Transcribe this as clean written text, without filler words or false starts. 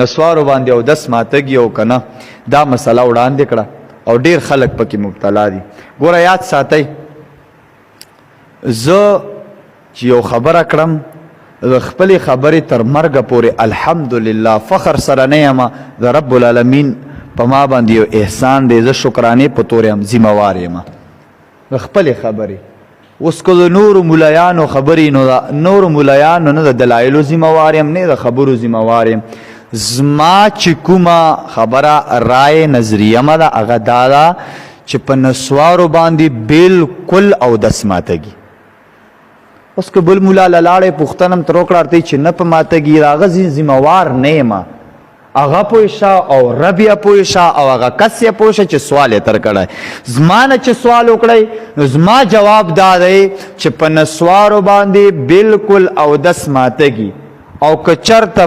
نسوارو باندې اودس ماتږي او کنه، دا مسله وړاندې کړه او ډیر خلک پکې مبتلا دي. ګوره، یاد ساتئ، زه چې یو خبره کړم، د خپلې خبرې تر مرګه پورې الحمدلله فخر سره نه یم، د رب العالمین په ما باندې یو احسان دی، زه شکرانې په تور یم، ذمه وار یم د خپلې خبرې. اوس که د نورو ملایانو خبرې، نو د نورو ملایانو نه د دلایلو ذمه وار یم، نه د خبرو ذمه وار یم. زما چې کومه خبره، رائے، نظریه مه ده، هغه دا ده چې په نسوارو باندې بالکل اودس ماتږي. اوس که بل مولا لاړې، پوښتنه هم تر وکړه، ورته چې نه په ماتږي، د هغه ذمه وار نه یم. هغه پوه شه او رب یې پوه شه او هغه کس یې پوه شه چې سوال یې تر کړی. زما نه چې سوال وکړی، نو زما جواب دا دی چې په نسوارو باندې بالکل اودس ماتږي او که چرته